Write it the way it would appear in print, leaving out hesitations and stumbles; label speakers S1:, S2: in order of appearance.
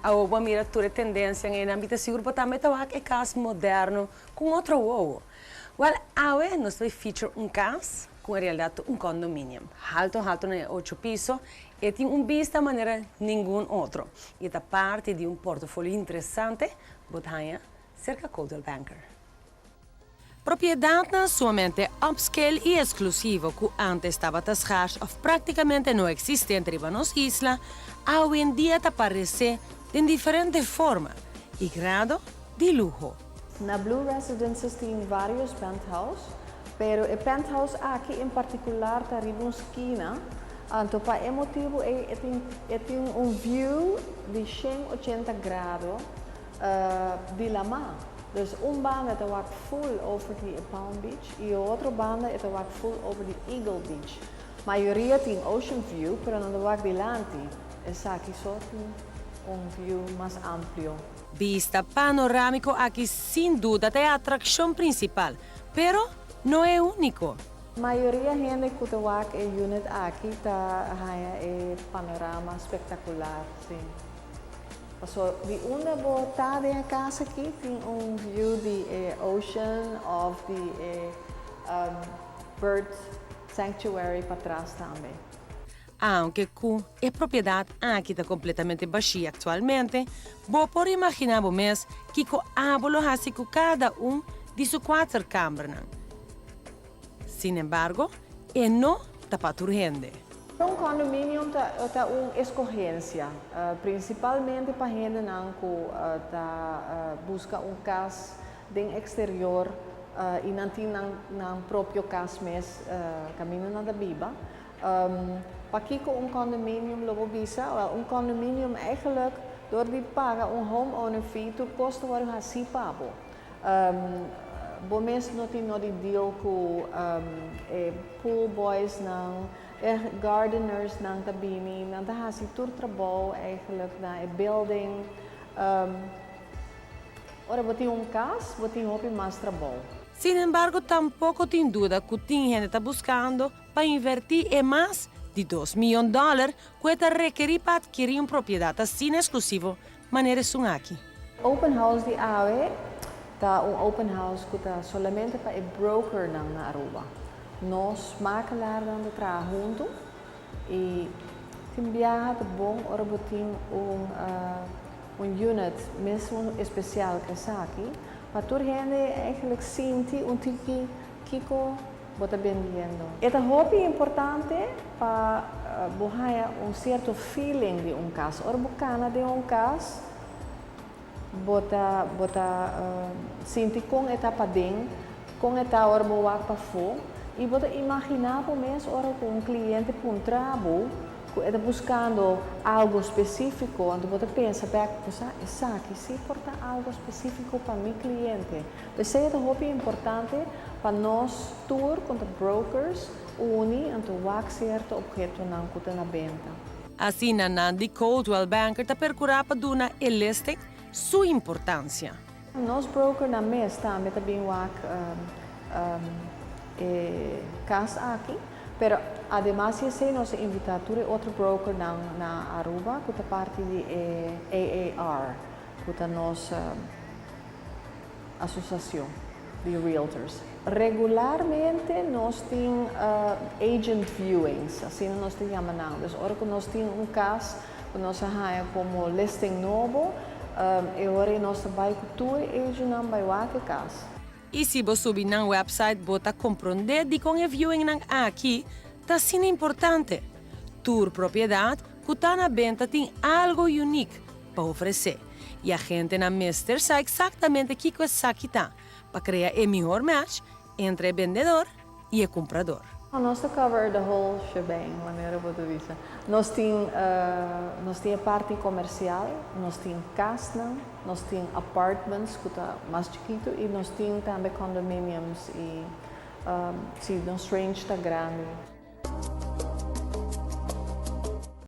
S1: Awor bo a mira tur e tendencianan eynan, mi ta sigur bo tambe ta wak e cas moderno cu otro wowo. Well, awe nos ta bay feature un cas cu en realidad ta un condominium. Halto halto na e ocho piso, e tin un bista manera ningun otro y ta parti di un portofolio interesante bo ta haña cerca Coldwell Banker. Propiedadnan sumamente upscale y exclusivo cu antes tabata schaars of practicamente no existente riba nos isla, awendia ta parece den diferente forma y grado di luho.
S2: Na Blue Residences tin varios penthouse, pero e penthouse aki en particular ta riba un skina, anto pa e motibo ey e tin un view di 180 grado di lama. Dus un banda ta wak full over di Palm Beach y otro banda ta wak full over di Eagle Beach. Mayoria tin ocean view, pero nan ta wak dilanti. Esaki so tin un view mas amplio.
S1: Vista panoramico aki sin duda ta e atraccion principal, pero no e unico.
S2: Mayoria hende cu ta wak e unit aki ta haya e panorama spectacular, si. So, di unda bo ta den cas aki tin un view di ocean of di bird sanctuary patras tambe.
S1: Aunke cu e propiedad aki ta completamente bashi actualmente, bo por imagina bo mes kico abo lo hasi cu cada un di su cuater cambernan. Sin embargo, e no ta pa tur hende.
S2: Un condominium ta un escogencia, principalmente pa hendenan cu ta busca un cas den exterior y nan tin nan propio cas mes caminda nan ta biba. Pakico un condominium, lo bo bisa? Well, un condominium eigenlijk door di paga un homeowner fee, tur cos ta wordo haci pa bo. Bo mes no tin nodi deal cu pool boys nan, e gardeners nan ta bini, nan ta hasi tur trabou eigenlijk na e building. Ora bo tin un cas, bo tin hopi mas trabou.
S1: Sin embargo, tampoco tin duda cu tin hende ta buscando pa inverti e mas di 2 miyon dollar cu ta rekeri pa adkiri un propiedad asina exclusivo manera esun aki.
S2: Open house di awe ta un open house cu ta solamente pa e broker nan na Aruba. Nos makelaar nan ta traha hunto y tin biaha ta bon ora bo tin un unit mes especial cu esaki pa tur hende eigenlijk sinti un tiki kico bo ta bendiendo. E ta hopi importante pa bo haya un cierto feeling di un cas. Ora bo cana den un cas, bo ta sinti con e ta paden, con e ta ora bo wak pafo y bo ta imagina bo mes ora cu un cliente puntra bo cu ta buscando algo specifico, anto bo ta pensa back, esaki si por ta algo specifico pa mi cliente. Esey ta hopi importante pa nos tur como brokers uni anto wak cierto obhetonan cu ta na benta.
S1: Asina nan di Coldwell Banker ta percura pa duna e listing su importancia.
S2: Nos broker nan mes tambe ta bin wak e cas aki, pero ademas esey nos a invita tur otro broker nan na Aruba cu ta parti di AAR, cu ta nos asociacion di realtors. Regularmente nos tin agent viewings, asina nos ta yama nan. Dus ora cu nos tin un cas cu nos a haya como listing nobo, e ora nos ta bay cu tur agent nan bay wak e cas.
S1: Y si bo subi nan website, bo ta comprende di con e viewing nan aki ta asina importante. Tur propiedad cu ta na benta tin algo unique pa ofrece. Y agentenan mester sa exactamente kico esaki ta pa crea e mihor match entre e bendedor y e cumprador.
S2: Nos ta cover the whole shebang, manera bo ta bisa. Nos tin parti comercial, nos tin cas, nos tin apartments cu ta mas chikito y nos tin tambe condominiums y si nos range ta grandi.